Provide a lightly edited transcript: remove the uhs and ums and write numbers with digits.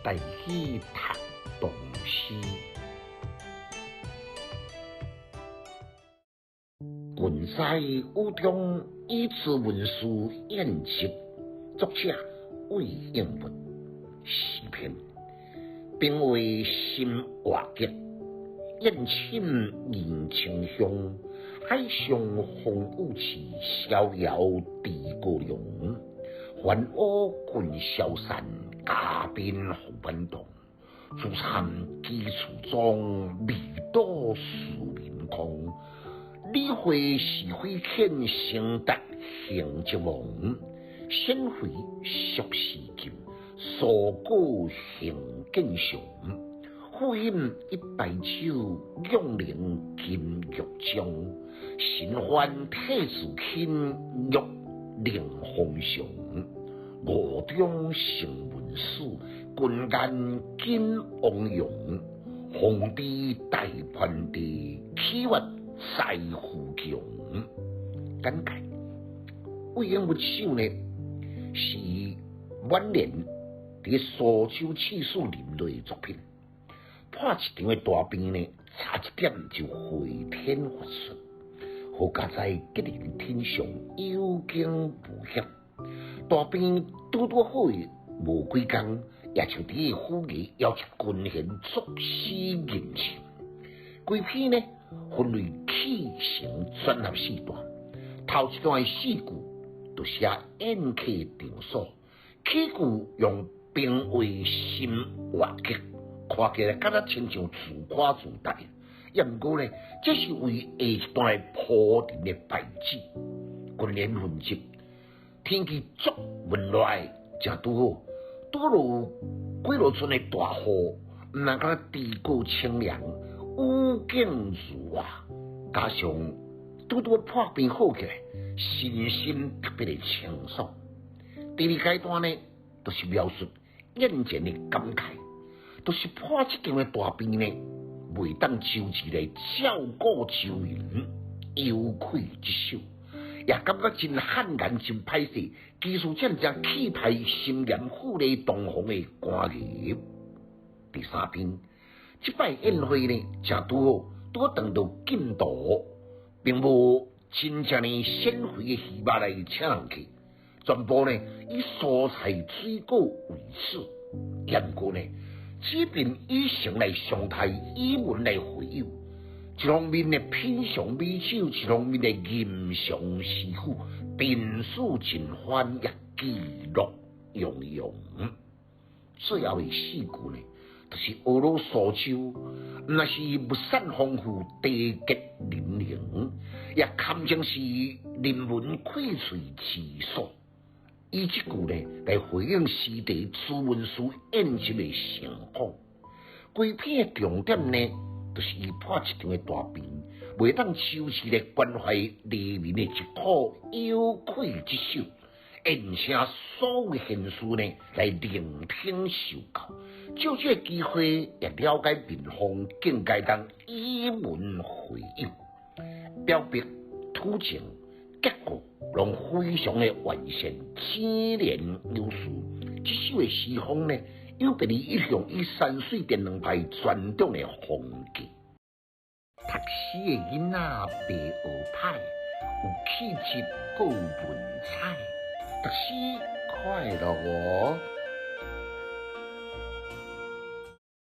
台語讀唐詩。近載雨中以詞文事宴集，作者魏應物。詩篇，兵衛心活激，宴寢認清鄉。海上風雨起，逍遙豬哥亮。還我君消散，家賓復返動。自參基厝中，未睹四民空。理會是非遣，成達行則亡。先非俗世禁，素果行見常。富飲一杯酒，仰聆金玉章。新歡體自輕，玉令風翔。吳中成文史，君言謹汪洋。皇帝大藩地，喜悅在富強。簡介：魏應物首呢，是晚年佇蘇州刺史任內的作品。破一場的大病呢，差一點就回天乏術。好佳哉，吉人天相，有驚無險。大病拄拄好的無幾工，也就佇府衙要挟軍銜作詩吟唱。規篇呢，分為起承轉合四段。頭一段的四句就寫宴客場所，起句用兵衛心活激，看起來敢若親像自誇自大。也毋過呢，這是為下一段鋪陳的敗子。近年分析，天氣足悶熱，正拄好，拄落幾落陣的大雨，毋但敢若豬哥清涼，雨景如畫，加上拄拄破病好起來，身心特別的清爽。第二階段呢，就是描述宴前的感慨，就是破這場的大病呢，袂當周治來照顧周雲，憂愧職守，也感覺真汗顏，真歹勢。其實這正氣派森嚴、富麗堂皇的官衙。第三篇，這擺宴會呢，正拄好拄等到進度，並無真正的顯肥的魚肉來請人去，全部呢以蔬菜水果為主。也毋過呢，只憑以誠來相待，以文來會友，一方面的品嘗美酒，一方面的吟賞詩賦，賓主盡歡，也其樂融融。最後的四句呢，就是呵咾蘇州，毋但是物產豐富，地傑人靈，也堪稱是人文薈萃之所。以這句呢來回應時題朱文書宴集的成果。規篇的重點呢，就是伊破一場的大病，袂當周時來關懷黎民的一苦憂愧職守，宴請所有賢士呢來聆聽受教，借這個機會也了解民風，更加當以文會友，表白吐情。結構攏非常的完善，井然有序。這首的詩風呢，有別於一向以山水田園派傳統的風格。讀書的囡仔袂學歹，有氣質閣有文采，讀書快樂哦。